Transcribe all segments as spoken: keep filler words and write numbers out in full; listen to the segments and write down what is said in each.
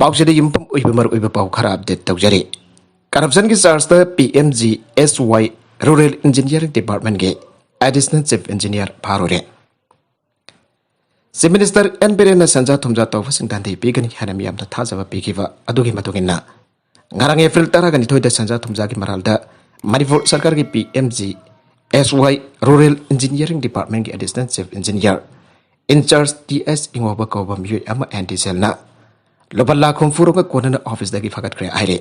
ꯄꯥꯎꯁꯤꯗ ꯌꯨꯝꯐꯝ ꯑꯣꯏꯕ ꯃꯔꯨꯑꯣꯏꯕ ꯄꯥꯎ ꯈꯔ ꯑꯞꯗꯦꯠ ꯇꯧꯖꯔꯤ꯫ ꯀꯔꯞꯁꯟꯒꯤ ꯆꯥꯔꯖꯇ P M G S Y rural engineering ꯗꯤꯄꯥꯔꯠꯃꯦꯟꯒꯤ ꯑꯦꯗꯤꯁꯅꯦꯜ ꯆꯤꯐ ꯏꯟꯖꯤꯅꯤꯌꯥꯔ ꯐꯥꯔꯨꯔꯦ꯫ ꯆꯤꯐ ꯃꯤꯅꯤꯁꯇꯔ ꯑꯦꯟ ꯕꯤꯔꯦꯟꯅ ꯁꯦꯟꯖꯥ ꯊꯨꯝꯖꯥ ꯇꯧꯕꯁꯤꯡꯗ ꯍꯟꯊꯩ ꯄꯤꯒꯅꯤ ꯍꯥꯏꯅ ꯃꯤꯌꯥꯝꯗ ꯊꯥꯖꯕ ꯄꯤꯈꯤꯕ ꯑꯗꯨꯒꯤ ꯃꯇꯨꯡ ꯏꯟꯅ, ꯉꯔꯥꯡ ꯑꯦꯄ꯭ꯔꯤꯜ ꯇꯔꯥꯒ ꯅꯤꯊꯣꯏꯗ ꯁꯦꯟꯖꯥ ꯊꯨꯝꯖꯥꯒꯤ ꯃꯔꯥꯜꯗ ꯃꯅꯤꯄꯨꯔ ꯁꯔꯀꯥꯔꯒꯤ P M G S Y rural engineering ꯗꯤꯄꯥꯔꯠꯃꯦꯟꯒꯤ additional chief engineer incharge T S Ingoba ꯀꯧꯕ ꯃꯤꯑꯣꯏ ꯑꯃ ꯑꯦꯟ ꯗꯤ ꯁꯦꯜꯅ ꯂꯨꯄꯥ ꯂꯥꯈ ꯍꯨꯝꯐꯨꯔꯣꯝꯒ ꯀꯣꯟꯅꯅ ꯑꯣꯐꯤꯁꯇꯒꯤ ꯐꯒꯠꯈ꯭ꯔꯦ ꯍꯥꯏꯔꯤ꯫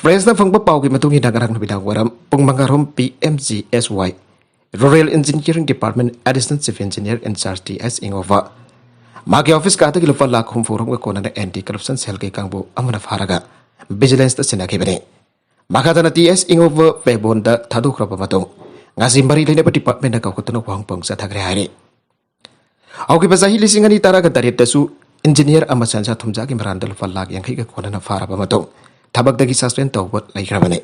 ꯄ꯭ꯔꯦꯁꯅ ꯐꯪꯕ ꯄꯥꯎꯒꯤ ꯃꯇꯨꯡ ꯏꯟꯅ, ꯉꯔꯥꯡ ꯅꯨꯃꯤꯗꯥꯡ ꯋꯥꯏꯔꯝ ꯄꯨꯡ ꯃꯉꯥꯔꯣꯝ P M G S Y rural engineering department additional chief engineer incharge T S Ingoba ꯃꯍꯥꯛꯀꯤ ꯑꯣꯐꯤꯁ ꯀꯥꯗꯒꯤ ꯂꯨꯄꯥ ꯂꯥꯈ ꯍꯨꯝꯐꯨꯔꯣꯝꯒ ꯀꯣꯟꯅꯅ ꯑꯦꯟꯇꯤ ꯀꯔꯞꯁꯟ ꯁꯦꯜꯒꯤ ꯀꯥꯡꯕꯨ ꯑꯃꯅ ꯐꯥꯔꯒ ꯚꯤꯖꯤꯂꯦꯟꯁꯇ ꯁꯤꯟꯅꯈꯤꯕꯅꯤ꯫ ꯃꯈꯥ ꯇꯥꯅ ꯇꯤ ꯑꯦꯁ ꯏꯉꯣꯕ ꯄꯦꯕꯣꯟꯗ ꯊꯥꯗꯣꯛꯈ꯭ꯔꯕ ꯃꯇꯨꯡ, ꯉꯁꯤ ꯃꯔꯤ ꯂꯩꯅꯕ ꯗꯤꯄꯥꯔꯠꯃꯦꯟꯅ ꯀꯧꯈꯠꯇꯨꯅ ꯋꯥꯍꯪ ꯄꯥꯎ ꯆꯠꯊꯈ꯭ꯔꯦ ꯍꯥꯏꯔꯤ꯫ ꯍꯧꯈꯤꯕ ꯆꯍꯤ ꯂꯤꯁꯤꯡ ꯑꯅꯤ ꯇꯔꯥꯒ ꯇꯔꯦꯠꯇꯁꯨ ꯏꯟꯖꯤꯅꯤꯌꯥꯔ ꯑꯃ ꯁꯦꯟꯖꯥ ꯊꯨꯝꯖꯥꯒꯤ ꯃꯔꯥꯟꯗ ꯂꯨꯄꯥ ꯂꯥꯈ ꯌꯥꯡꯈꯩꯒ ꯀꯣꯟꯅꯅ ꯐꯥꯔꯕ ꯃꯇꯨꯡ, ꯊꯕꯛꯇꯒꯤ ꯁꯁꯄꯦꯟ ꯇꯧꯕ ꯂꯩꯈ꯭ꯔꯕꯅꯤ꯫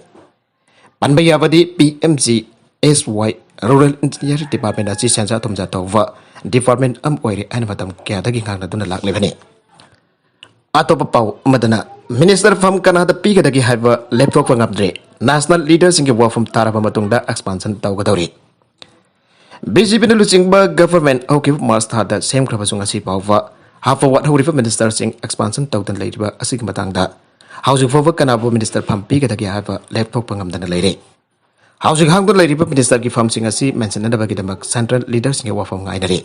ꯄꯟꯕ ꯌꯥꯕꯗꯤ, ꯄꯤ M G S Y rural engineering department ꯑꯁꯤ ꯁꯦꯟꯖꯥ ꯊꯨꯝꯖꯥ ꯇꯧꯕ ꯗꯤꯄꯥꯔꯠꯃꯦꯟ ꯑꯃ ꯑꯣꯏꯔꯦ ꯍꯥꯏꯅ ꯃꯇꯝ ꯀꯌꯥꯗꯒꯤ ꯉꯥꯡꯅꯗꯨꯅ ꯂꯥꯛꯂꯤꯕꯅꯤ꯫ ꯑꯇꯣꯞꯄ ꯄꯥꯎ ꯑꯃꯗꯅ, ꯃꯤꯅꯤꯁꯇꯔ ꯐꯝ ꯀꯅꯥꯗ ꯄꯤꯒꯗꯒꯦ ꯍꯥꯏꯕ ꯂꯦꯞꯊꯣꯛꯄ ꯉꯝꯗ꯭ꯔꯦ꯫ ꯅꯦꯁꯅꯦꯜ ꯂꯤꯗꯔꯁꯤꯡꯒꯤ ꯋꯥꯐꯝ ꯇꯥꯔꯕ ꯃꯇꯨꯡꯗ ꯑꯦꯛꯁꯄꯥꯟꯁꯟ ꯇꯧꯒꯗꯧꯔꯤ꯫ ꯕꯤ ꯖꯦ ꯄꯤꯅ ꯂꯨꯆꯤꯡꯕ ꯒꯚꯔꯟꯃꯦꯟꯠ ꯍꯧꯈꯤꯕ ꯃꯥꯔꯆ ꯊꯥꯗ ꯁꯦꯝꯈ꯭ꯔꯕꯁꯨ, ꯉꯁꯤ ꯐꯥꯎꯕ ꯍꯥꯞꯄ ꯋꯥꯠꯍꯧꯔꯤꯕ ꯃꯤꯅꯤꯁꯇꯔꯁꯤꯡ ꯑꯦꯛꯁꯄꯥꯟꯁꯟ ꯇꯧꯗꯨꯅ ꯂꯩꯔꯤꯕ ꯑꯁꯤꯒꯤ ꯃꯇꯥꯡꯗ ꯍꯧꯖꯤꯛ ꯐꯥꯎꯕ ꯀꯅꯥꯕꯨ ꯃꯤꯅꯤꯁꯇꯔ ꯐꯝ ꯄꯤꯒꯗꯒꯦ ꯍꯥꯏꯕ ꯂꯦꯞꯊꯣꯛꯄ ꯉꯝꯗꯅ ꯂꯩꯔꯦ꯫ ꯍꯧꯖꯤꯛ ꯍꯥꯡꯗꯨꯅ ꯂꯩꯔꯤꯕ ꯃꯤꯅꯤꯁꯇꯔꯒꯤ ꯐꯝꯁꯤꯡ ꯑꯁꯤ ꯃꯦꯟꯁꯤꯟꯅꯅꯕꯒꯤꯗꯃꯛ ꯁꯦꯟꯇ꯭ꯔꯦꯜ ꯂꯤꯗꯔꯁꯤꯡꯒꯤ ꯋꯥꯐꯝ ꯉꯥꯏꯅꯔꯤ꯫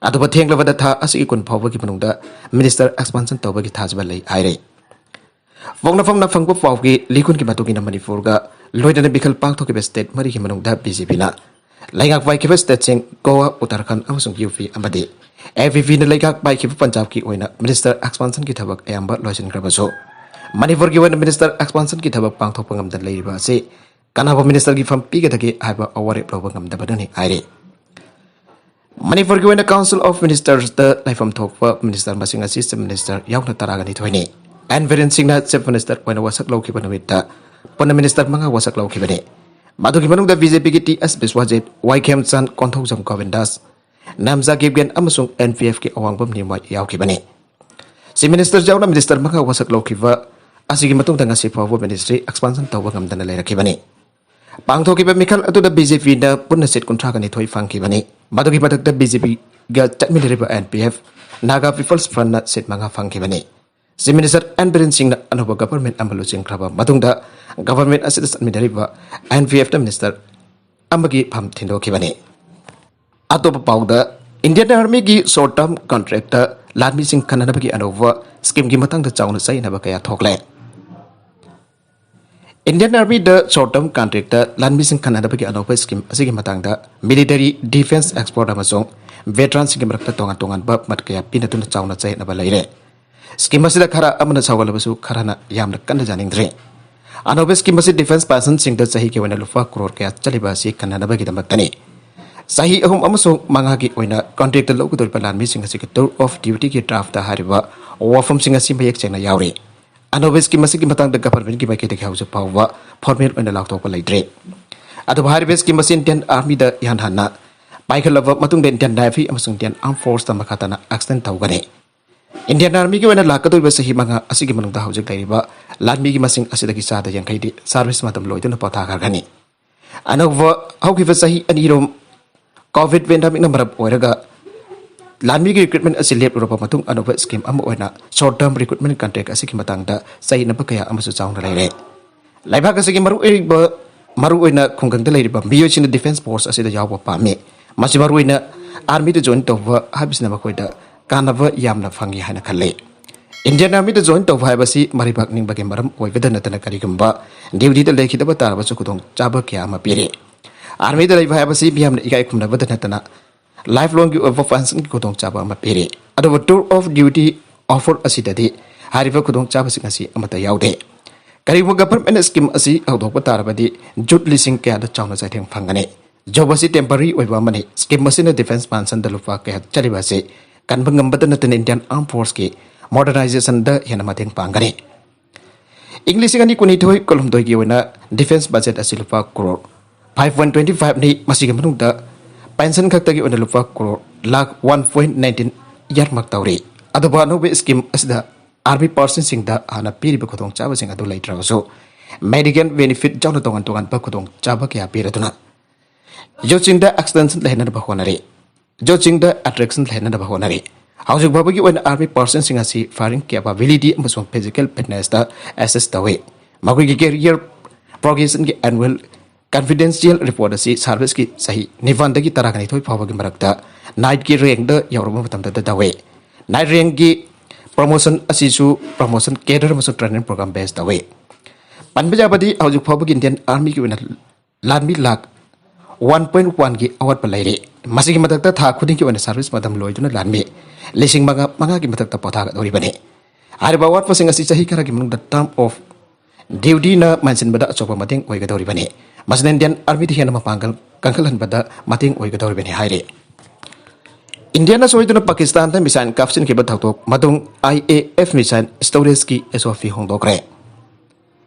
ꯑꯗꯨꯕꯨ ꯊꯦꯡꯂꯕꯗ ꯊꯥ ꯑꯁꯤꯒꯤ ꯀꯨꯟ ꯐꯥꯎꯕꯒꯤ ꯃꯅꯨꯡꯗ ꯃꯤꯅꯤꯁꯇꯔ ꯑꯦꯛꯁꯄꯥꯟꯁꯟ ꯇꯧꯕꯒꯤ ꯊꯥꯖꯕ ꯂꯩ ꯍꯥꯏꯔꯤ꯫ ꯄꯣꯛꯅꯐꯝꯅ ꯐꯪꯕ ꯄꯥꯎꯒꯤ ꯂꯤꯈꯨꯟꯒꯤ ꯃꯇꯨꯡ ꯏꯟꯅ, ꯃꯅꯤꯄꯨꯔꯒ ꯂꯣꯏꯅꯅ ꯃꯤꯈꯜ ꯄꯥꯡꯊꯣꯛꯈꯤꯕ ꯁ꯭ꯇꯦꯠ ꯃꯔꯤꯒꯤ ꯃꯅꯨꯡꯗ ꯕꯤ ꯖꯦ ꯄꯤꯅ ꯂꯩꯉꯥꯛ ꯄꯥꯏꯈꯤꯕ ꯁ꯭ꯇꯦꯠꯁꯤꯡ ꯒꯣꯋꯥ, ꯎꯠꯇꯔꯈꯟꯗ ꯑꯃꯁꯨꯡ ꯌꯨ ꯄꯤ ꯑꯃꯗꯤ ꯑꯦ ꯄꯤ ꯄꯤꯅ ꯂꯩꯉꯥꯛ ꯄꯥꯏꯈꯤꯕ ꯄꯟꯖꯥꯕꯀꯤ ꯑꯣꯏꯅ ꯃꯤꯅꯤꯁꯇꯔ ꯑꯦꯛꯁꯄꯥꯟꯁꯟꯒꯤ ꯊꯕꯛ ꯑꯌꯥꯝꯕ ꯂꯣꯏꯁꯤꯟꯈ꯭ꯔꯕꯁꯨ, ꯃꯅꯤꯄꯨꯔꯒꯤ ꯑꯣꯏꯅ ꯃꯤꯅꯤꯁꯇꯔ ꯑꯦꯛꯁꯄꯥꯟꯁꯟꯒꯤ ꯊꯕꯛ ꯄꯥꯡꯊꯣꯛꯄ ꯉꯝꯗꯅ ꯂꯩꯔꯤꯕ ꯑꯁꯤ ꯀꯅꯥꯕꯨ ꯃꯤꯅꯤꯁꯇꯔꯒꯤ ꯐꯝ ꯄꯤꯒꯗꯒꯦ ꯍꯥꯏꯕ ꯑꯋꯥꯔꯦꯞ ꯂꯧꯕ ꯉꯝꯗꯕꯅꯅꯤ ꯍꯥꯏꯔꯤ꯫ ꯃꯅꯤꯄꯨꯔꯒꯤ ꯑꯣꯏꯅ ꯀꯥꯎꯟꯁꯤꯜ ꯑꯣꯐ ꯃꯤꯅꯤꯁꯇꯔꯁꯇ ꯂꯩꯐꯝ ꯊꯣꯛꯄ ꯃꯤꯅꯤꯁꯇꯔ ꯃꯁꯤꯡ ꯑꯁꯤ ꯆꯤꯐ ꯃꯤꯅꯤꯁꯇꯔ ꯌꯥꯎꯅ ꯇꯔꯥꯒ ꯅꯤꯊꯣꯏꯅꯤ꯫ ꯑꯦꯟ ꯕꯤꯔꯦꯟ ꯁꯤꯡꯅ ꯆꯤꯐ ꯃꯤꯅꯤꯁꯇꯔ ꯑꯣꯏꯅ ꯋꯥꯁꯛ ꯂꯧꯈꯤꯕ ꯅꯨꯃꯤꯠꯇ ꯄꯨꯟꯅ ꯃꯤꯅꯤꯁꯇꯔ ꯃꯉꯥ ꯋꯥꯁꯛ ꯂꯧꯈꯤꯕꯅꯤ꯫ ꯃꯗꯨꯒꯤ ꯃꯅꯨꯡꯗ ꯕꯤ ꯖꯦ ꯄꯤꯒꯤ ꯇꯤ ꯑꯦꯁ ꯕꯤꯁ꯭ꯋꯥꯖꯤꯠ, ꯋꯥꯏ ꯈꯦꯝꯆꯥꯟ, ꯀꯣꯟꯊꯧꯖꯝ ꯒꯣꯕꯤꯟꯗꯥꯁ, ꯅꯦꯝꯖꯥ ꯀꯤꯞꯒꯦꯟ ꯑꯃꯁꯨꯡ ꯑꯦꯟ ꯄꯤ ꯑꯦꯐꯀꯤ ꯑꯋꯥꯡꯕꯝ ꯅꯤꯃꯣꯏ ꯌꯥꯎꯈꯤꯕꯅꯤ꯫ Chief Minister ꯌꯥꯎꯅ minister ꯃꯉꯥ ꯋꯥꯁꯛ ꯂꯧꯈꯤꯕ ꯑꯁꯤꯒꯤ ꯃꯇꯨꯡꯗ ꯉꯁꯤ ꯐꯥꯎꯕ ministry expansion ꯇꯧꯕ ꯉꯝꯗꯅ ꯂꯩꯔꯛꯈꯤꯕꯅꯤ꯫ ꯄꯥꯡꯊꯣꯛꯈꯤꯕ ꯃꯤꯈꯜ ꯑꯗꯨꯗ BJPꯅ ꯄꯨꯟꯅ seat ꯀꯨꯟꯊ꯭ꯔꯥꯒ ꯅꯤꯊꯣꯏ ꯐꯪꯈꯤꯕꯅꯤ꯫ ꯃꯗꯨꯒꯤ ꯃꯊꯛꯇ BJPꯒ ꯆꯠꯃꯤꯟꯅꯔꯤꯕ NPF, Naga People's Frontꯅ seat ꯃꯉꯥ ꯐꯪꯈꯤꯕꯅꯤ꯫ Chief Minister N ꯕꯤꯔꯦꯟ ꯁꯤꯡꯅ ꯑꯅꯧꯕ government ꯑꯃ ꯂꯨꯆꯤꯡꯈ꯭ꯔꯕ ꯃꯇꯨꯡꯗ government ꯑꯁꯤꯗ ꯆꯠꯃꯤꯟꯅꯔꯤꯕ NPFꯇ minister ꯑꯃꯒꯤ ꯐꯝ ꯊꯤꯟꯗꯣꯛꯈꯤꯕꯅꯤ꯫ ꯑꯇꯣꯞꯄ ꯄꯥꯎꯗ, Indian Armyꯒꯤ short term contractꯇ ꯂꯥꯟꯃꯤꯁꯤꯡ ꯈꯟꯅꯅꯕꯒꯤ ꯑꯅꯧꯕ schemeꯒꯤ ꯃꯇꯥꯡꯗ ꯆꯥꯎꯅ ꯆꯌꯦꯠꯅꯕ ꯀꯌꯥ ꯊꯣꯛꯂꯦ꯫ Indian Armyꯗ short term contractꯇ ꯂꯥꯟꯃꯤꯁꯤꯡ ꯈꯟꯅꯅꯕꯒꯤ ꯑꯅꯧꯕ scheme ꯑꯁꯤꯒꯤ ꯃꯇꯥꯡꯗ military defense expert ꯑꯃꯁꯨꯡ veteranꯁꯤꯡꯒꯤ ꯃꯔꯛꯇ ꯇꯣꯉꯥꯟ ꯇꯣꯉꯥꯟꯕ ꯃꯠ ꯀꯌꯥ ꯄꯤꯅꯗꯨꯅ ꯆꯥꯎꯅ ꯆꯌꯦꯠꯅꯕ ꯂꯩꯔꯦ꯫ Scheme ꯑꯁꯤꯗ ꯈꯔ ꯑꯃꯅ ꯁꯥꯎꯒꯠꯂꯕꯁꯨ ꯈꯔꯅ ꯌꯥꯝꯅ ꯀꯟꯅ ꯌꯥꯅꯤꯡꯗ꯭ꯔꯦ꯫ ꯑꯅꯧꯕ scheme ꯑꯁꯤ defense personꯁꯤꯡꯗ ꯆꯍꯤꯒꯤ ꯑꯣꯏꯅ ꯂꯨꯄꯥ ꯀ꯭ꯔꯣꯔ ꯀꯌꯥ ꯆꯠꯂꯤꯕ ꯑꯁꯤ ꯈꯟꯅꯅꯕꯒꯤꯗꯃꯛꯇꯅꯤ꯫ ꯆꯍꯤ ꯑꯍꯨꯝ ꯑꯃꯁꯨꯡ ꯃꯉꯥꯒꯤ ꯑꯣꯏꯅ contract ꯂꯧꯒꯗꯧꯔꯤꯕ ꯂꯥꯟꯃꯤꯁꯤꯡ ꯑꯁꯤꯒꯤ tour of dutyꯒꯤ draftꯇ ꯍꯥꯏꯔꯤꯕ ꯋꯥꯐꯝꯁꯤꯡ ꯑꯁꯤ ꯃꯌꯦꯛ ꯁꯦꯡꯅ ꯌꯥꯎꯔꯤ꯫ ꯑꯅꯧꯕ scheme ꯑꯁꯤꯒꯤ ꯃꯇꯥꯡꯗ governmentꯀꯤ ꯃꯥꯏꯀꯩꯗꯒꯤ ꯍꯧꯖꯤꯛ ꯐꯥꯎꯕ formal ꯑꯣꯏꯅ ꯂꯥꯎꯊꯣꯛꯄ ꯂꯩꯇ꯭ꯔꯤ꯫ ꯑꯗꯨꯕꯨ ꯍꯥꯏꯔꯤꯕ scheme ꯑꯁꯤ Indian Armyꯗ ꯏꯍꯥꯟ ꯍꯥꯟꯅ ꯄꯥꯏꯈꯠꯂꯕ ꯃꯇꯨꯡꯗ Indian Navy ꯑꯃꯁꯨꯡ Indian Armed Forceꯇ ꯃꯈꯥ ꯇꯥꯅ extend ꯇꯧꯒꯅꯤ꯫ Indian Armyꯒꯤ ꯑꯣꯏꯅ ꯂꯥꯛꯀꯗꯧꯔꯤꯕ ꯆꯍꯤ ꯃꯉꯥ ꯑꯁꯤꯒꯤ ꯃꯅꯨꯡꯗ ꯍꯧꯖꯤꯛ ꯂꯩꯔꯤꯕ ꯂꯥꯟꯃꯤꯒꯤ ꯃꯁꯤꯡ ꯑꯁꯤꯗꯒꯤ ꯆꯥꯗ ꯌꯥꯡꯈꯩꯗꯤ service ꯃꯇꯝ ꯂꯣꯏꯗꯨꯅ ꯄꯣꯊꯥꯈ꯭ꯔꯒꯅꯤ꯫ ꯑꯅꯧꯕ ꯍꯧꯈꯤꯕ ꯆꯍꯤ ꯑꯅꯤꯔꯣꯝ COVID pandemicꯅ ꯃꯔꯝ ꯑꯣꯏꯔꯒ ꯂꯥꯟꯃꯤꯒꯤ recruitment ꯑꯁꯤ ꯂꯦꯞꯂꯨꯔꯕ ꯃꯇꯨꯡ ꯑꯅꯧꯕ scheme ꯑꯃ ꯑꯣꯏꯅ short term recruitment contract ꯑꯁꯤꯒꯤ ꯃꯇꯥꯡꯗ ꯆꯌꯦꯠꯅꯕ ꯀꯌꯥ ꯑꯃꯁꯨ ꯆꯥꯎꯅ ꯂꯩꯔꯦ꯫ ꯂꯩꯕꯥꯛ ꯑꯁꯤꯒꯤ ꯃꯔꯨꯑꯣꯏꯕ, ꯃꯔꯨꯑꯣꯏꯅ ꯈꯨꯡꯒꯪꯗ ꯂꯩꯔꯤꯕ ꯃꯤꯑꯣꯏꯁꯤꯡꯅ defense force ꯑꯁꯤꯗ ꯌꯥꯎꯕ ꯄꯥꯝꯃꯤ꯫ ꯃꯁꯤ ꯃꯔꯨꯑꯣꯏꯅ armyꯗ join ꯇꯧꯕ ꯍꯥꯏꯕꯁꯤꯅ ꯃꯈꯣꯏꯗ ꯀꯥꯟꯅꯕ ꯌꯥꯝꯅ ꯐꯪꯏ ꯍꯥꯏꯅ ꯈꯜꯂꯤ꯫ Indian Armyꯗ join ꯇꯧꯕ ꯍꯥꯏꯕꯁꯤ ꯃꯔꯩꯕꯥꯛ ꯅꯤꯡꯕꯒꯤ ꯃꯔꯝ ꯑꯣꯏꯕꯗ ꯅꯠꯇꯅ ꯀꯔꯤꯒꯨꯝꯕ dutyꯗ ꯂꯩꯈꯤꯗꯕ ꯇꯥꯔꯕꯁꯨ ꯈꯨꯗꯣꯡꯆꯥꯕ ꯀꯌꯥ ꯑꯃ ꯄꯤꯔꯤ꯫ Armyꯗ ꯂꯩꯕ ꯍꯥꯏꯕꯁꯤ ꯃꯤꯌꯥꯝꯅ ꯏꯀꯥꯏ ꯈꯨꯝꯅꯕꯗ ꯅꯠꯇꯅ lifelongꯒꯤ ꯑꯣꯏꯕ pensionꯒꯤ ꯈꯨꯗꯣꯡꯆꯥꯕ ꯑꯃ ꯄꯤꯔꯤ꯫ ꯑꯗꯨꯕꯨ tour of duty offer ꯑꯁꯤꯗꯗꯤ ꯍꯥꯏꯔꯤꯕ ꯈꯨꯗꯣꯡꯆꯥꯕꯁꯤꯡ ꯑꯁꯤ ꯑꯃꯠꯇ ꯌꯥꯎꯗꯦ꯫ ꯀꯔꯤꯒꯨꯝꯕ government scheme ꯑꯁꯤ ꯍꯧꯗꯣꯛꯄ ꯇꯥꯔꯕꯗꯤ youth ꯂꯤꯁꯤꯡ ꯀꯌꯥꯗ ꯆꯥꯎꯅ ꯆꯩꯊꯦꯡ ꯐꯪꯒꯅꯤ꯫ Job ꯑꯁꯤ temporary ꯑꯣꯏꯕ ꯑꯃꯅꯤ꯫ Scheme ꯑꯁꯤꯅ defense pensionꯗ ꯂꯨꯄꯥ ꯀꯌꯥ ꯆꯠꯂꯤꯕ ꯑꯁꯤ ꯀꯟꯕ ꯉꯝꯕꯇ ꯅꯠꯇꯅ Indian Armed Forceꯀꯤ modernizationꯗ ꯍꯦꯟꯅ ꯃꯇꯦꯡ ꯄꯥꯡꯒꯅꯤ꯫ ꯏꯪ ꯂꯤꯁꯤꯡ ꯑꯅꯤ ꯀꯨꯟꯅꯤꯊꯣꯏ ꯀꯨꯟꯍꯨꯝꯗꯣꯏꯒꯤ ꯑꯣꯏꯅ defense budget ꯑꯁꯤ ꯂꯨꯄꯥ ꯀ꯭ꯔꯣꯔ five point twenty fiveꯅꯤ꯫ ꯃꯁꯤꯒꯤ ꯃꯅꯨꯡꯗ pension ꯈꯛꯇꯒꯤ ꯑꯣꯏꯅ ꯂꯨꯄꯥ crore lakh one point nineteen earmark ꯇꯧꯔꯤ꯫ ꯑꯗꯨꯕꯨ ꯑꯅꯧꯕ ꯁ꯭ꯀꯤꯝ ꯑꯁꯤꯗ ꯑꯥꯔꯃꯤ ꯄꯔꯁꯟꯁꯤꯡꯗ ꯍꯥꯟꯅ ꯄꯤꯔꯤꯕ ꯈꯨꯗꯣꯡꯆꯥꯕꯁꯤꯡ ꯑꯗꯨ ꯂꯩꯇ꯭ꯔꯕꯁꯨ, ꯃꯦꯗꯤꯀꯦꯜ ꯕꯦꯅꯤꯐꯤꯠ ꯌꯥꯎꯅ ꯇꯣꯉꯥꯟ ꯇꯣꯉꯥꯟꯕ ꯈꯨꯗꯣꯡꯆꯥꯕ ꯀꯌꯥ ꯄꯤꯔꯗꯨꯅ ꯌꯨꯠꯁꯤꯡꯗ ꯑꯦꯛꯁꯇꯦꯟꯁꯟ ꯂꯩꯍꯟꯅꯕ ꯍꯣꯠꯅꯔꯤ꯫ ꯌꯨꯠꯁꯤꯡꯗ ꯑꯦꯇ꯭ꯔꯦꯛꯁꯟ ꯂꯩꯍꯟꯅꯕ ꯍꯣꯠꯅꯔꯤ꯫ ꯍꯧꯖꯤꯛ ꯐꯥꯎꯕꯒꯤ ꯑꯣꯏꯅ ꯑꯥꯔꯃꯤ ꯄꯔꯁꯟꯁꯤꯡ ꯑꯁꯤ ꯐꯥꯏꯔꯤꯡ ꯀꯦꯄꯥꯕꯤꯂꯤꯇꯤ ꯑꯃꯁꯨꯡ ꯐꯤꯖꯤꯀꯦꯜ ꯐꯤꯠꯅꯦꯁꯇ ꯑꯦꯁꯦꯁ ꯇꯧꯏ꯫ ꯃꯈꯣꯏꯒꯤ ꯀꯦꯔꯤꯌꯔ ꯄ꯭ꯔꯣꯒ꯭ꯔꯦꯁꯟꯒꯤ ꯑꯦꯅꯨꯋꯦꯜ ꯀꯟꯐꯤꯗꯦꯟꯁꯤꯌꯦꯜ ꯔꯤꯄꯣꯔꯠ ꯑꯁꯤ ꯁꯥꯔꯚꯤꯁꯀꯤ ꯆꯍꯤ ꯅꯤꯄꯥꯟꯗꯒꯤ ꯇꯔꯥꯅꯤꯊꯣꯏ ꯐꯥꯎꯕꯒꯤ ꯃꯔꯛꯇ ꯅꯥꯏꯠꯀꯤ ꯔꯦꯡꯗ ꯌꯧꯔꯕ ꯃꯇꯝꯗ ꯇꯧꯏ꯫ ꯅꯥꯏꯠ ꯔꯦꯡꯒꯤ ꯄ꯭ꯔꯣꯃꯣꯁꯟ ꯑꯁꯤꯁꯨ ꯄ꯭ꯔꯣꯃꯣꯁꯟ ꯀꯦꯗꯔ ꯑꯃꯁꯨꯡ ꯇ꯭ꯔꯦꯅꯤꯡ ꯄ꯭ꯔꯣꯒ꯭ꯔꯥꯝ ꯕꯦꯁ ꯇꯧꯏ꯫ ꯄꯟꯕ ꯌꯥꯕꯗꯤ ꯍꯧꯖꯤꯛ ꯐꯥꯎꯕꯒꯤ ꯏꯟꯗꯤꯌꯟ ꯑꯥꯔꯃꯤꯒꯤ ꯑꯣꯏꯅ ꯂꯥꯟꯃꯤ ꯂꯥꯈ ꯋꯥꯟ ꯄꯣꯏꯟ ꯋꯥꯟꯒꯤ ꯑꯋꯥꯠꯄ ꯂꯩꯔꯤ꯫ ꯃꯁꯤꯒꯤ ꯃꯊꯛꯇ ꯊꯥ ꯈꯨꯗꯤꯡꯒꯤ ꯑꯣꯏꯅ ꯁꯥꯔꯚꯤꯁ ꯃꯇꯝ ꯂꯣꯏꯗꯨꯅ ꯂꯥꯟꯃꯤ ꯂꯤꯁꯤꯡ ꯃꯉꯥ, ꯃꯉꯥꯒꯤ ꯃꯊꯛꯇ ꯄꯣꯊꯥꯒꯗꯧꯔꯤꯕꯅꯤ꯫ ꯍꯥꯏꯔꯤꯕ ꯑꯋꯥꯠꯄꯁꯤꯡ ꯑꯁꯤ ꯆꯍꯤ ꯈꯔꯒꯤ ꯃꯅꯨꯡꯗ ꯇꯔꯝ ꯑꯣꯐ ꯗ꯭ꯌꯨꯇꯤꯅ ꯃꯦꯟꯁꯤꯟꯕꯗ ꯑꯆꯧꯕ ꯃꯇꯦꯡ ꯑꯣꯏꯒꯗꯧꯔꯤꯕꯅꯤ꯫ ꯃꯁꯤꯅ ꯏꯟꯗꯤꯌꯟ ꯑꯥꯔꯃꯤꯗ ꯍꯦꯟꯅ ꯃꯄꯥꯡꯒꯜ ꯀꯟꯈꯠꯍꯟꯕꯗ ꯃꯇꯦꯡ ꯑꯣꯏꯒꯗꯧꯔꯤꯕꯅꯤ ꯍꯥꯏꯔꯤ꯫ ꯏꯟꯗꯤꯌꯥꯅ ꯁꯣꯏꯗꯨꯅ ꯄꯥꯀꯤꯁꯇꯥꯟꯗ ꯃꯤꯁꯥꯏꯜ ꯀꯥꯞꯁꯤꯟꯈꯤꯕ ꯊꯧꯗꯣꯛ ꯃꯇꯨꯡ, ꯑꯥꯏ ꯑꯦ ꯑꯦꯐ ꯃꯤꯁꯥꯏꯜ ꯁ꯭ꯇꯣꯔꯦꯖꯀꯤ ꯑꯦꯁ ꯑꯣ ꯄꯤ ꯍꯣꯡꯗꯣꯛꯈ꯭ꯔꯦ꯫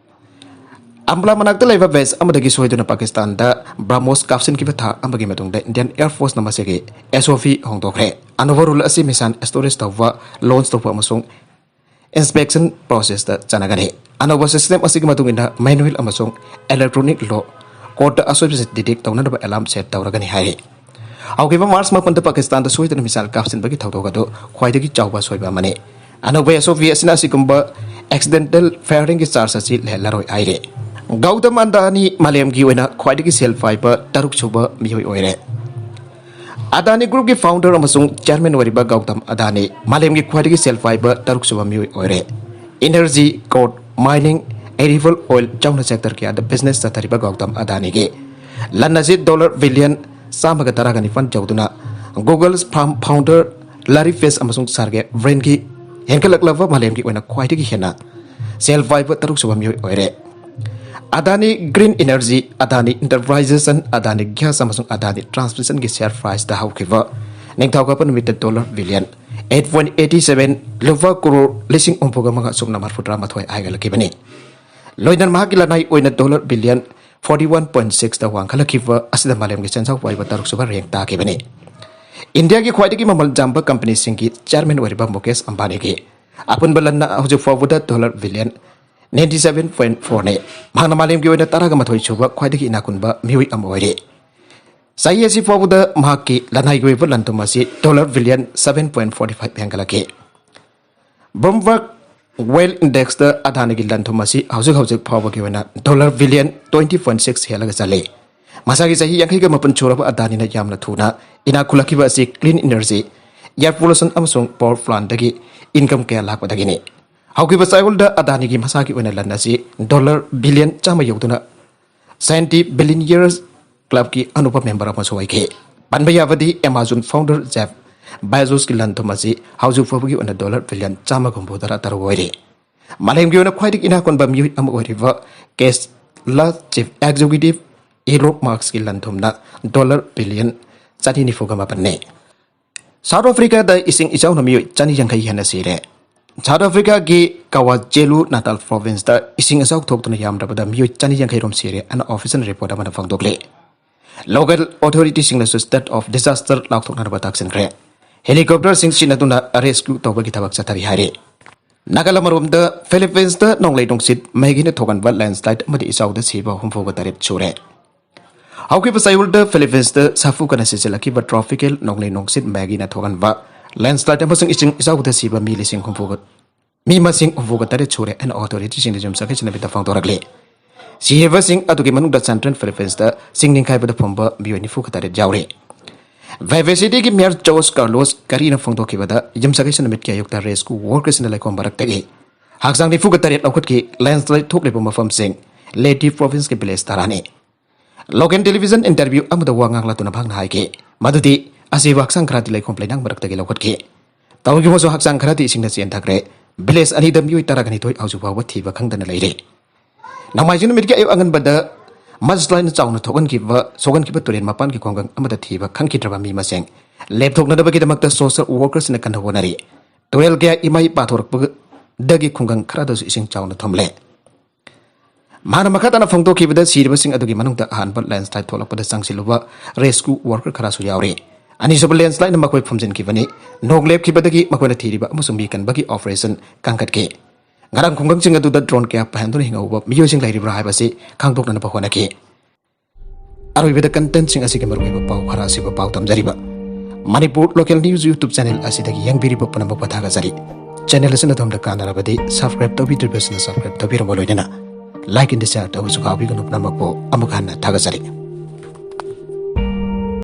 ꯑꯝꯕꯥꯂꯥ ꯃꯅꯥꯛꯇ ꯂꯩꯕ ꯕꯦꯁ ꯑꯃꯗꯒꯤ ꯁꯣꯏꯗꯨꯅ ꯄꯥꯀꯤꯁꯇꯥꯟꯗ ꯕ꯭ꯔꯥꯃꯣꯁ ꯀꯥꯞꯁꯤꯟꯈꯤꯕ ꯊꯥ ꯑꯃꯒꯤ ꯃꯇꯨꯡꯗ ꯏꯟꯗꯤꯌꯟ ꯑꯦꯌꯔ ꯐꯣꯔꯁꯅ ꯃꯁꯤꯒꯤ ꯑꯦꯁ ꯑꯣ ꯄꯤ ꯍꯣꯡꯗꯣꯛꯈ꯭ꯔꯦ꯫ ꯑꯅꯧꯕ ꯔꯨꯜ ꯑꯁꯤ ꯃꯤꯁꯥꯏꯜ ꯁ꯭ꯇꯣꯔꯦꯖ ꯇꯧꯕ, ꯂꯣꯟꯆ ꯇꯧꯕ ꯑꯃꯁꯨꯡ ꯏꯟꯁꯄꯦꯛꯁꯟ ꯄ꯭ꯔꯣꯁꯦꯁꯇ ꯆꯠꯅꯒꯅꯤ꯫ ꯑꯅꯧꯕ ꯁꯤꯁꯇꯦꯝ ꯑꯁꯤꯒꯤ ꯃꯇꯨꯡ ꯏꯟꯅ ꯃꯦꯅꯨꯑꯦꯜ ꯑꯃꯁꯨꯡ ꯏꯂꯦꯛꯇ꯭ꯔꯣꯅꯤꯛ ꯂꯣ ꯀꯣꯗꯇ ꯑꯁꯣꯏꯕꯁꯤꯡ ꯗꯤꯇꯦꯛ ꯇꯧꯅꯅꯕ ꯑꯦꯂꯥꯔꯝ ꯁꯦꯠ ꯇꯧꯔꯒꯅꯤ ꯍꯥꯏꯔꯤ꯫ ꯍꯧꯈꯤꯕ ꯃꯥꯔꯆ ꯃꯥꯄꯟꯗ ꯄꯥꯀꯤꯁꯇꯥꯟꯗ ꯁꯣꯏꯗꯅ ꯃꯤꯁꯥꯏꯜ ꯀꯥꯞꯁꯤꯟꯕꯒꯤ ꯊꯧꯗꯣꯛ ꯑꯗꯨ ꯈ꯭ꯋꯥꯏꯗꯒꯤ ꯆꯥꯎꯕ ꯑꯁꯣꯏꯕ ꯑꯃꯅꯤ꯫ ꯑꯅꯧꯕ ꯑꯦꯁ ꯑꯣ ꯄꯤ ꯑꯁꯤꯅ ꯑꯁꯤꯒꯨꯝꯕ ꯑꯦꯛꯁꯤꯗꯦꯟꯇꯦꯜ ꯐꯥꯌꯔꯤꯡꯒꯤ ꯆꯥꯔꯖ ꯑꯁꯤ ꯂꯩꯍꯜꯂꯔꯣꯏ ꯍꯥꯏꯔꯤ꯫ ꯒꯧꯇꯝ ꯑꯗꯥꯅꯤ ꯃꯥꯂꯦꯝꯒꯤ ꯑꯣꯏꯅ ꯈ꯭ꯋꯥꯏꯗꯒꯤ ꯁꯦꯜ ꯄꯥꯏꯕ ꯇꯔꯨꯛ ꯁꯨꯕ ꯃꯤꯑꯣꯏ ꯑꯣꯏꯔꯦ꯫ ꯑꯗꯥꯅꯤ ꯒ꯭ꯔꯨꯞꯀꯤ ꯐꯥꯎꯟꯗꯔ ꯑꯃꯁꯨꯡ ꯆꯦꯌꯔꯃꯦꯟ ꯑꯣꯏꯔꯤꯕ ꯒꯧꯇꯝ ꯑꯗꯥꯅꯤ ꯃꯥꯂꯦꯝꯒꯤ ꯈ꯭ꯋꯥꯏꯗꯒꯤ ꯁꯦꯜ ꯄꯥꯏꯕ ꯇꯔꯨꯛ ꯁꯨꯕ ꯃꯤꯑꯣꯏ ꯑꯣꯏꯔꯦ꯫ ꯏꯅꯔꯖꯤ, ꯀꯣꯜ ꯃꯥꯏꯅꯤꯡ, ꯑꯦꯔꯤꯕꯜ ꯑꯣꯏꯜ ꯌꯥꯎꯅ ꯁꯦꯛꯇꯔ ꯀꯌꯥꯗ ꯕꯤꯖꯤꯅꯦꯁ ꯆꯠꯊꯔꯤꯕ ꯒꯧꯇꯝ ꯑꯗꯥꯅꯤꯒꯤ ꯂꯟ ꯑꯁꯤ ꯗꯣꯂꯔ ꯕꯤꯂꯤꯌꯟ ꯆꯥꯝꯃꯒ ꯇꯔꯥꯒ ꯅꯤꯄꯥꯟ ꯌꯧꯗꯨꯅ Google's ꯐꯥꯎꯟꯗꯔ ꯂꯥꯔꯤ ꯄꯦꯖ ꯑꯃꯁꯨꯡ ꯁꯥꯔꯒꯦ ꯕ꯭ꯔꯤꯟꯒꯤ ꯍꯦꯟꯒꯠꯂꯛꯂꯕ ꯃꯥꯂꯦꯝꯒꯤ ꯑꯣꯏꯅ ꯈ꯭ꯋꯥꯏꯗꯒꯤ ꯍꯦꯟꯅ ꯁꯦꯜ ꯄꯥꯏꯕ ꯇꯔꯨꯛ ꯁꯨꯕ ꯃꯤꯑꯣꯏ ꯑꯣꯏꯔꯦ꯫ ꯑꯗꯥꯅꯤ ꯒ꯭ꯔꯤꯟ ꯏꯅꯔꯖꯤ, ꯑꯗꯥꯅꯤ ꯏꯟꯇꯔꯄ꯭ꯔꯥꯏꯖꯦꯁꯟ, ꯑꯗꯥꯅꯤ ꯒ꯭ꯌꯥꯁ ꯑꯃꯁꯨꯡ ꯑꯗꯥꯅꯤ ꯇ꯭ꯔꯥꯟꯁꯃꯤꯁꯟꯒꯤ ꯁꯦꯌꯔ ꯄ꯭ꯔꯥꯏꯁꯇ ꯍꯧꯈꯤꯕ ꯅꯤꯡꯊꯧꯀꯥꯕ ꯅꯨꯃꯤꯠꯇ dollar billion eight point eighty seven, ꯂꯨꯄꯥ ꯀ꯭ꯔꯣꯔ ꯂꯤꯁꯤꯡ ꯍꯨꯝꯐꯨꯒ ꯃꯉꯥ ꯆꯥꯝꯃꯉꯥ ꯃꯔꯤꯐꯨꯇꯔꯥ ꯃꯥꯊꯣꯏ ꯍꯥꯏꯒꯠꯂꯛꯈꯤꯕꯅꯤ꯫ ꯂꯣꯏꯅꯅ ꯃꯍꯥꯛꯀꯤ ꯂꯅꯥꯏ ꯑꯣꯏꯅ dollar billion forty one point ꯁꯤꯛꯁꯇ ꯋꯥꯡꯈꯠꯂꯛꯈꯤꯕ ꯑꯁꯤꯗ ꯃꯥꯂꯦꯝꯒꯤ ꯁꯦꯟꯖꯥꯎ ꯄꯥꯏꯕ ꯇꯔꯨꯛ ꯁꯨꯕ ꯔꯦꯡ ꯇꯥꯈꯤꯕꯅꯤ꯫ ꯏꯟꯗꯤꯌꯥꯒꯤ ꯈ꯭ꯋꯥꯏꯗꯒꯤ ꯃꯃꯜ ꯌꯥꯝꯕ ꯀꯝꯄꯅꯤꯁꯤꯡꯒꯤ ꯆꯤꯌꯔꯃꯦꯟ ꯑꯣꯏꯔꯤꯕ ꯃꯨꯀꯦꯁ ꯑꯝꯕꯥꯅꯤꯒꯤ ꯑꯄꯨꯟꯕ ꯂꯟꯅ ꯍꯧꯖꯤꯛ ꯐꯥꯎꯕꯗ dollar billion ninety seven point ꯐꯣꯔꯅꯤ꯫ ꯃꯍꯥꯛꯅ ꯃꯥꯂꯦꯝꯒꯤ ꯑꯣꯏꯅ ꯇꯔꯥꯒ ꯃꯥꯊꯣꯏ ꯁꯨꯕ ꯈ꯭ꯋꯥꯏꯗꯒꯤ ꯏꯅꯥꯛ ꯈꯨꯟꯕ ꯃꯤꯑꯣꯏ ꯑꯃ ꯑꯣꯏꯔꯤ꯫ ꯆꯍꯤ ꯑꯁꯤ ꯐꯥꯎꯕꯗ ꯃꯍꯥꯛꯀꯤ ꯂꯅꯥꯏꯒꯤ ꯑꯣꯏꯕ ꯂꯟ ꯊꯨꯝ ꯑꯁꯤ dollar billion seven point forty five ꯍꯦꯟꯒꯠꯂꯛꯈꯤ꯫ ꯕ꯭ꯂꯨꯝꯕꯔꯒ ꯋꯦꯜ ꯏꯟꯗꯦꯛꯁꯇ ꯑꯗꯥꯅꯤꯒꯤ ꯂꯟ ꯊꯨꯝ ꯑꯁꯤ ꯍꯧꯖꯤꯛ ꯍꯧꯖꯤꯛ ꯐꯥꯎꯕꯒꯤ ꯑꯣꯏꯅ dollar billion twenty point six ꯍꯦꯜꯂꯒ ꯆꯠꯂꯤ꯫ ꯃꯁꯥꯒꯤ ꯆꯍꯤ ꯌꯥꯡꯈꯩꯒ ꯃꯥꯄꯟ ꯁꯨꯔꯕ ꯑꯗꯥꯅꯤꯅ ꯌꯥꯝꯅ ꯊꯨꯅ ꯏꯅꯥꯛ ꯈꯨꯜꯂꯛꯈꯤꯕ ꯑꯁꯤ ꯀ꯭ꯂꯤꯟ ꯏꯅꯔꯖꯤ, ꯑꯦꯌꯔ ꯄꯣꯂꯨꯁꯟ ꯑꯃꯁꯨꯡ ꯄꯥꯋꯔ ꯄ꯭ꯂꯥꯟꯗꯒꯤ ꯏꯟꯀꯝ ꯀꯌꯥ ꯂꯥꯛꯄꯗꯒꯤꯅꯤ꯫ ꯍꯧꯈꯤꯕ ꯆꯌꯣꯜꯗ ꯑꯗꯥꯅꯤꯒꯤ ꯃꯁꯥꯒꯤ ꯑꯣꯏꯅ ꯂꯟ ꯑꯁꯤ ꯗꯣꯂꯔ ꯕꯤꯂꯤꯌꯟ ꯆꯥꯝꯃ ꯌꯧꯗꯨꯅ ꯁꯥꯏꯟꯇꯤ ꯕꯤꯂꯤꯌꯅꯤꯌꯔꯁ ꯀ꯭ꯂꯕꯀꯤ ꯑꯅꯧꯕ ꯃꯦꯝꯕꯔ ꯑꯃꯁꯨ ꯑꯣꯏꯈꯤ꯫ ꯄꯟꯕ ꯌꯥꯕꯗꯤ ꯑꯦꯃꯥꯖꯣꯟ ꯐꯥꯎꯟꯗꯔ ꯖꯦꯐ ꯕꯦꯖꯣꯁꯀꯤ ꯂꯟ ꯊꯨꯝ ꯑꯁꯤ ꯍꯧꯖꯤꯛ ꯐꯥꯎꯕꯒꯤ ꯑꯣꯏꯅ ꯗꯣꯂꯔ ꯕꯤꯂꯤꯌꯟ ꯆꯥꯝꯃꯒ ꯍꯨꯝꯐꯨ ꯇꯔꯥ ꯇꯔꯨꯛ ꯑꯣꯏꯔꯤ꯫ ꯃꯥꯂꯦꯝꯒꯤ ꯑꯣꯏꯅ ꯈ꯭ꯋꯥꯏꯗꯒꯤ ꯏꯅꯥꯛ ꯈꯨꯟꯕ ꯃꯤꯑꯣꯏ ꯑꯃ ꯑꯣꯏꯔꯤꯕ ꯀꯦꯁꯂꯥ ꯆꯤꯐ ꯑꯦꯛꯖꯤꯀ꯭ꯌꯨꯇꯤꯚ ꯏꯂꯣꯟ ꯃꯁꯛꯀꯤ ꯂꯟ ꯊꯨꯝꯅ ꯗꯣꯂꯔ ꯕꯤꯂꯤꯌꯟ ꯆꯅꯤ ꯅꯤꯐꯨꯒ ꯃꯥꯄꯟꯅꯤ꯫ ꯁꯥꯎꯠ ꯑꯐ꯭ꯔꯤꯀꯥꯗ ꯏꯁꯤꯡ ꯏꯆꯥꯎꯅ ꯃꯤꯑꯣꯏ ꯆꯅꯤ ꯌꯥꯡꯈꯩ ꯍꯦꯟꯅ ꯁꯤꯔꯦ꯫ ꯁꯥꯎꯠ ꯑꯐ꯭ꯔꯤꯀꯥꯒꯤ ꯀꯋꯥꯖꯦꯂꯨ ꯅꯇꯥꯜ ꯄ꯭ꯔꯣꯚꯤꯟꯁꯇ ꯏꯁꯤꯡ ꯏꯆꯥꯎ ꯊꯣꯛꯇꯨꯅ ꯌꯥꯝꯗ꯭ꯔꯕꯗ ꯃꯤꯑꯣꯏ ꯆꯅꯤ ꯌꯥꯡꯈꯩ ꯔꯣꯝ ꯁꯤꯔꯦ ꯍꯥꯏꯅ ꯑꯣꯐꯤꯁꯤꯌꯦꯜ ꯔꯤꯄꯣꯔꯠ ꯑꯃꯅ ꯐꯣꯡꯗꯣꯛꯂꯤ꯫ ꯂꯣꯀꯦꯜ ꯑꯣꯊꯣꯔꯤꯇꯤꯁꯤꯡꯅꯁꯨ ꯁ꯭ꯇꯦꯠ ꯑꯣꯐ ꯗꯤꯖꯥꯁꯇꯔ ꯂꯥꯎꯊꯣꯛꯅꯅꯕ ꯇꯥꯛꯁꯤꯟꯈ꯭ꯔꯦ꯫ ꯍꯦꯂꯤꯀꯣꯞꯇꯔꯁꯤꯡ ꯁꯤꯖꯤꯟꯅꯗꯨꯅ ꯔꯦꯁꯀ꯭ꯌꯨ ꯇꯧꯕꯒꯤ ꯊꯕꯛ ꯆꯠꯊꯔꯤ ꯍꯥꯏꯔꯤ꯫ ꯅꯥꯀꯜ ꯑꯃꯔꯣꯝꯗ, ꯐꯤꯂꯤꯄꯤꯟꯁꯇ ꯅꯣꯡꯂꯩ ꯅꯨꯡꯁꯤꯠ ꯃꯦꯒꯤꯅ ꯊꯣꯛꯍꯟꯕ ꯂꯦꯟꯁꯂꯥꯏꯠ ꯑꯃꯗꯤ ꯏꯆꯥꯎꯗ ꯁꯤꯕ ꯍꯨꯝꯐꯨꯒ ꯇꯔꯦꯠ ꯁꯨꯔꯦ꯫ ꯍꯧꯈꯤꯕ ꯆꯌꯣꯜꯗ ꯐꯤꯂꯤꯄꯤꯟꯁꯇ ꯁꯥꯐꯨ ꯀꯟꯅ ꯁꯤꯖꯤꯜꯂꯛꯈꯤꯕ ꯇ꯭ꯔꯣꯄꯤꯀꯦꯜ ꯅꯣꯡꯂꯩ ꯅꯨꯡꯁꯤꯠ ꯃꯦꯒꯤꯅ ꯊꯣꯛꯍꯟꯕ ꯂꯦꯟꯁꯂꯥꯏꯠ ꯑꯃꯁꯨꯡ ꯏꯁꯤꯡ ꯏꯆꯥꯎꯗ ꯁꯤꯕ ꯃꯤ ꯂꯤꯁꯤꯡ ꯍꯨꯝꯐꯨꯒ, ꯃꯤ ꯃꯁꯤꯡ ꯍꯨꯝꯐꯨꯒ ꯇꯔꯦꯠ ꯁꯨꯔꯦ ꯍꯥꯏꯅ ꯑꯣꯊꯣꯔꯤꯇꯤꯁꯤꯡꯅ ꯌꯨꯝꯁꯀꯩꯁ ꯅꯨꯃꯤꯠꯇ ꯐꯣꯡꯗꯣꯔꯛꯂꯤ꯫ ꯁꯤꯔꯕꯁꯤꯡ ꯑꯗꯨꯒꯤ ꯃꯅꯨꯡꯗ ꯁꯦꯟꯇ꯭ꯔꯦꯜ ꯐꯤꯂꯤꯄꯤꯟꯁꯇ ꯆꯤꯡ ꯅꯤꯡꯈꯥꯏꯕꯗ ꯐꯨꯝꯕ ꯃꯤꯑꯣꯏ ꯅꯤꯐꯨꯒ ꯇꯔꯦꯠ ꯌꯥꯎꯔꯤ꯫ ꯚꯦꯚꯦ ꯁꯤꯇꯤꯒꯤ ꯃꯦꯌꯔ ꯖꯣꯔꯖ ꯀꯥꯔꯂꯣꯁ ꯀꯔꯤꯅ ꯐꯣꯡꯗꯣꯛꯈꯤꯕꯗ, ꯌꯨꯝꯁꯀꯩꯁ ꯅꯨꯃꯤꯠꯀꯤ ꯑꯌꯨꯛꯇ ꯔꯦꯁꯀ꯭ꯌꯨ ꯋꯥꯔꯀꯔꯁꯤꯡꯅ ꯂꯩꯈꯣꯝ ꯃꯔꯛꯇꯒꯤ ꯍꯛꯆꯥꯡ ꯅꯤꯐꯨꯒ ꯇꯔꯦꯠ ꯂꯧꯈꯠꯈꯤ꯫ ꯂꯦꯟꯁꯂꯥꯏꯠ ꯊꯣꯛꯂꯤꯕ ꯃꯐꯝꯁꯤꯡ ꯂꯦꯇꯤ ꯄ꯭ꯔꯣꯚꯤꯟꯁꯀꯤ ꯚꯤꯂꯦꯖ ꯇꯔꯥꯅꯤ꯫ ꯂꯣꯀꯦꯜ ꯇꯦꯂꯤꯚꯤꯖꯟ ꯏꯟꯇꯔꯚ꯭ꯌꯨ ꯑꯃꯗ ꯋꯥ ꯉꯥꯡꯂꯗꯨꯅ ꯃꯍꯥꯛꯅ ꯍꯥꯏꯈꯤ ꯃꯗꯨꯗꯤ ꯑꯁꯤꯕ ꯍꯛꯆꯥꯡ ꯈꯔꯗꯤ ꯂꯩꯈꯣꯝ ꯂꯩꯅꯥꯡ ꯃꯔꯛꯇꯒꯤ ꯂꯧꯈꯠꯈꯤ꯫ ꯇꯧꯔꯤꯕꯁꯨ ꯍꯛꯆꯥꯡ ꯈꯔꯗꯤ ꯏꯁꯤꯡꯅ ꯆꯦꯟꯊꯈ꯭ꯔꯦ꯫ ꯚꯤꯂꯦꯖ ꯑꯅꯤꯗ ꯃꯤꯑꯣꯏ ꯇꯔꯥꯒ ꯅꯤꯊꯣꯏ ꯍꯧꯖꯤꯛ ꯐꯥꯎꯕ ꯊꯤꯕ ꯈꯪꯗꯅ ꯂꯩꯔꯤ꯫ ꯅꯣꯡꯃꯥꯏꯖꯤꯡ ꯅꯨꯃꯤꯠꯀꯤ ꯑꯌꯨꯛ ꯑꯉꯟꯕꯗ ꯃꯁꯂꯥꯏꯅ ꯆꯥꯎꯅ ꯊꯣꯛꯍꯟꯈꯤꯕ, ꯁꯣꯛꯍꯟꯈꯤꯕ ꯇꯨꯔꯦꯜ ꯃꯄꯥꯟꯒꯤ ꯈꯨꯡꯒꯪ ꯑꯃꯗ ꯊꯤꯕ ꯈꯪꯈꯤꯗ꯭ꯔꯕ ꯃꯤ ꯃꯁꯤꯡ ꯂꯦꯞꯊꯣꯛꯅꯅꯕꯒꯤꯗꯃꯛꯇ ꯁꯣꯁꯤꯌꯦꯜ ꯋꯥꯔꯀꯔꯁꯤꯡꯅ ꯀꯟꯅ ꯍꯣꯠꯅꯔꯤ꯫ ꯇꯨꯔꯦꯜ ꯀꯌꯥ ꯏꯃꯥꯏ ꯄꯥꯊꯣꯔꯛꯄꯗꯒꯤ ꯈꯨꯡꯒꯪ ꯈꯔꯗꯁꯨ ꯏꯁꯤꯡ ꯆꯥꯎꯅ ꯊꯨꯝꯂꯦ꯫ ꯃꯍꯥꯛꯅ ꯃꯈꯥ ꯇꯥꯅ ꯐꯣꯡꯗꯣꯛꯈꯤꯕꯗ, ꯁꯤꯔꯕꯁꯤꯡ ꯑꯗꯨꯒꯤ ꯃꯅꯨꯡꯗ ꯑꯍꯥꯟꯕ ꯂꯦꯟꯁꯂꯥꯏꯠ ꯊꯣꯛꯂꯛꯄꯗ ꯆꯪꯁꯤꯜꯂꯨꯕ ꯔꯦꯁꯀ꯭ꯌꯨ ꯋꯥꯔꯀꯔ ꯈꯔꯁꯨ ꯌꯥꯎꯔꯤ꯫ ꯑꯅꯤꯁꯨꯕ ꯂꯦꯟꯁ꯭ꯂꯥꯏꯠꯅ ꯃꯈꯣꯏ ꯐꯨꯝꯖꯤꯟꯈꯤꯕꯅꯤ꯫ ꯅꯣꯡ ꯂꯦꯞꯈꯤꯕꯗꯒꯤ ꯃꯈꯣꯏꯅ ꯊꯤꯔꯤꯕ ꯑꯃꯁꯨꯡ ꯃꯤ ꯀꯟꯕꯒꯤ ꯑꯣꯄꯔꯦꯁꯟ ꯀꯟꯈꯠꯈꯤ꯫ ꯉꯔꯥꯡ ꯈꯨꯡꯒꯪꯁꯤꯡ ꯑꯗꯨꯗ ꯗ꯭ꯔꯣꯟ ꯀꯌꯥ ꯄꯥꯏꯍꯟꯗꯨꯅ ꯍꯤꯡꯍꯧꯕ ꯃꯤꯑꯣꯏꯁꯤꯡ ꯂꯩꯔꯤꯕ꯭ꯔꯥ ꯍꯥꯏꯕꯁꯤ ꯈꯪꯗꯣꯛꯅꯅꯕ ꯍꯣꯠꯅꯈꯤ꯫ ꯑꯔꯣꯏꯕꯗ ꯀꯟꯇꯦꯟꯠꯁꯤꯡ ꯑꯁꯤꯒꯤ ꯃꯔꯨꯑꯣꯏꯕ ꯄꯥꯎ ꯈꯔ ꯑꯁꯤꯕꯨ ꯄꯥꯎ ꯇꯝꯖꯔꯤꯕ Manipur local news YouTube channel ꯑꯁꯤꯗꯒꯤ ꯌꯦꯡꯕꯤꯔꯤꯕ ꯄꯨꯝꯅꯃꯛꯄꯨ ꯊꯥꯒꯠꯆꯔꯤ꯫ ꯆꯦꯅꯦꯜ ꯑꯁꯤꯅ ꯑꯗꯣꯝꯗ ꯀꯥꯟꯅꯔꯕꯗꯤ ꯁꯕꯁꯀ꯭ꯔꯥꯏꯕ ꯇꯧꯕꯤꯗ꯭ꯔꯤꯕꯁꯤꯡꯅ ꯁꯕꯁꯀ꯭ꯔꯥꯏꯕ ꯇꯧꯕꯤꯔꯝꯕ ꯂꯣꯏꯅꯅ ꯂꯥꯏꯛ ꯑꯦꯟ ꯗꯤꯁ ꯁꯤꯌꯥꯔ ꯇꯧꯕꯁꯨ ꯀꯥꯎꯕꯤꯒꯅꯨ꯫ ꯄꯨꯝꯅꯃꯛꯄꯨ ꯑꯃꯨꯛ ꯍꯟꯅ ꯊꯥꯒꯠꯆꯔꯤ꯫